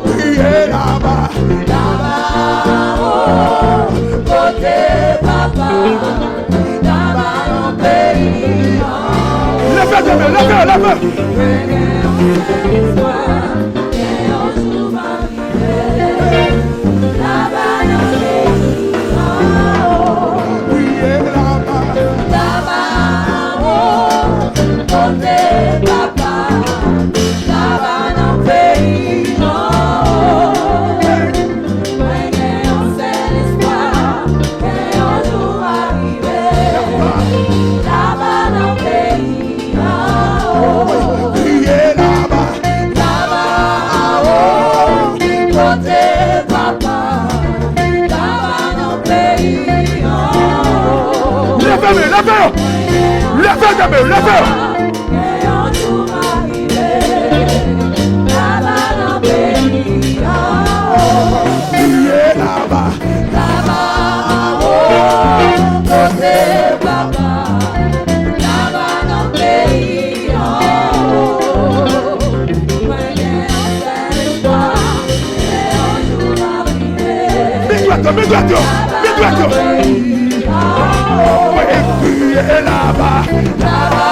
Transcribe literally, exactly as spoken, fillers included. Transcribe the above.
Priye laba, laba, o, kote papa, laba nan peyi an. Leve de men, leve, leve. Mwen gen yon sèl espwa, gen yon jou m a rive. Laba nan peyi an. Priye laba. Laba, o, kote papa. Laba nan peyi an. Mwen gen yon sèl espwa, gen yon jou m a rive. Laba nan peyi an. Priye laba. Laba, o, kote papa. Laba nan peyi an. Leve men, leve yo. Leve de men, leve yo. Priye laba. Laba, o, kote papa. Laba nan peyi an. Mwen gen yon sèl espwa, se yon jou m a rive. Met dwèt yo, met dwèt yo, met dwèt yo. Mwen priye laba. Laba